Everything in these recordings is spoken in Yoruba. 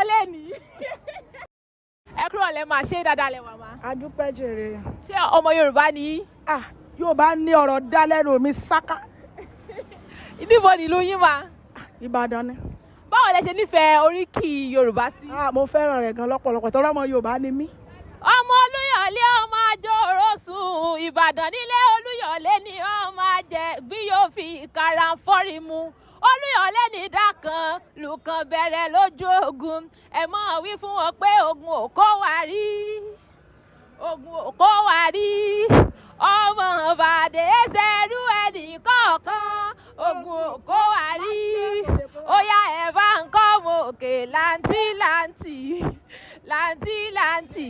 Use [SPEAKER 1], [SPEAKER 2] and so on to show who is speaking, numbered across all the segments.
[SPEAKER 1] kan lénìí. Ẹ kúrò lẹ́ máa ṣe dáadáa lẹ́wà máa.
[SPEAKER 2] Adúpẹ́ jèrè.
[SPEAKER 1] Ṣé ọmọ Yorùbá ni yín?
[SPEAKER 2] Ah, yóò bá ní ọ̀rọ̀ dá lẹ́nu mi sáká.
[SPEAKER 1] Níbo nílùú yín mà?
[SPEAKER 2] Ìbàdàn ni.
[SPEAKER 1] Báwo lẹ ṣe nífẹ̀ẹ́ oríkì Yorùbá sí?
[SPEAKER 2] Ah, mo fẹ́ràn rẹ̀ gan lọ́pọ̀lọpọ̀ torí ọmọ Yorùbá ni mí.
[SPEAKER 1] Ọmọ Olúyọ̀lé, ọmọ àjòrò sùn Ìbàdàn nílé Olúyọ̀lé ni ọmọ àjẹ bí yóò fi kàràǹfọ́rí mu. Olúyọ̀lé ní dákan lùkàn bẹ̀rẹ̀ lójú ogun. Ẹ mọ̀ wí fún wọn pé ogun ò kó wa rí, ogun ò kó wa rí. Ọmọ Ìbàdàn ẹsẹ̀rú ẹnì kọ̀ọ̀kan, ogun ò kó wa rí. Ó yá, ẹ̀ bá ń kọ́ mọ òkè láǹtí láǹtì láǹtí láǹtì.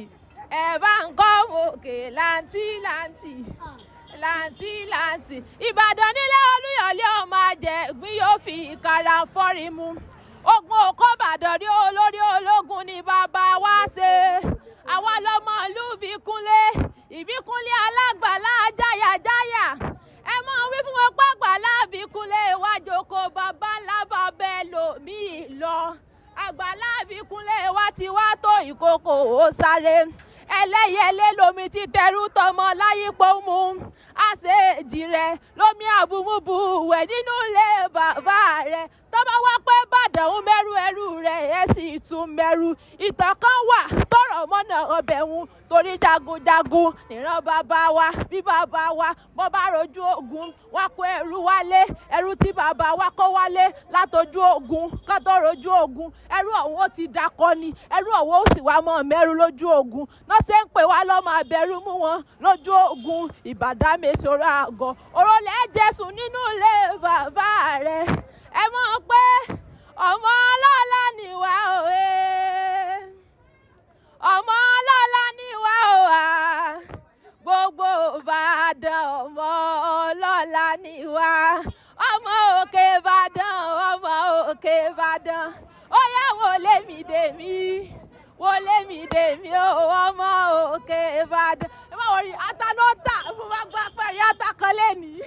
[SPEAKER 1] Ẹ bá ń kọ́ mọ òkè láǹtí láǹtì láǹtí láǹtì. Ìbàdàn nílé Olúyọ̀lé, ọmọ àjẹ ìgbín yóò fi ìkara fọ́rí mu. Ogun òkó Ìbàdàn rí, olórí ológun ni bàbá wa ṣe. Àwa lọmọ ìlú Ìbíkúnlé, Ìbíkúnlé alágbàlá jáyàjáyà. Ẹ mọ wí fún wọn pàgbàlá Ìbíkúnlé wájú kó bàbá ńlá bàbá ẹlòmíì lọ. Àgbàlá Ìbíkúnlé wa ti wá tó ìkòkò ó sáré ẹlẹ́yẹlé lomi ti tẹrú tọmọ láyípo mu àṣejì rẹ lómi àbùmùbù wẹ̀ nínú ilé bàbá rẹ. Tọ́ba wá pé bàdàn ń mẹ́rù ẹrú rẹ̀ ẹ̀ sì tún mẹ́rù. Ìtàn kan wà tọrọ mọ́nà ọbẹ̀ ń torí jagunjagun níran bàbá wa. Bí bàbá wa bọ́ bá rojú ogun, wá kó ẹrú wálé. Ẹrú tí bàbá wa kó wálé látọjú ogun, kó tó rojú ogun, ẹrú ọ̀hún ó ti dakọ ni. Ẹrú ọ̀hún ó sì wá mọ́ mẹ́rú lójú ogun náà ṣe ń pè wá lọ́mọ abẹ́rú mú wọn lójú ogun. Ìbàdàn mẹ́sọ̀rọ̀ àgọ́ òròlẹ̀ jẹ̀sùn nínú ilé bàbá rẹ̀. Ẹ mọ̀ pé ọmọ ọlọ́lá ni wá òwe, ọmọ ọlọ́lá ni wá òwà. Gbogbo Ìbàdàn, ọmọ ọlọ́lá ni wá. Ọmọ òkè Ìbàdàn, ọmọ òkè Ìbàdàn. Ó yá, wọlé mi dèmí, wọlé mi dèmí o, ọmọ òkè Ìbàdàn. Ẹ má wọrí, ata ló ń tà. Mo máa gba pẹ̀lú ata kan lẹ́nìí.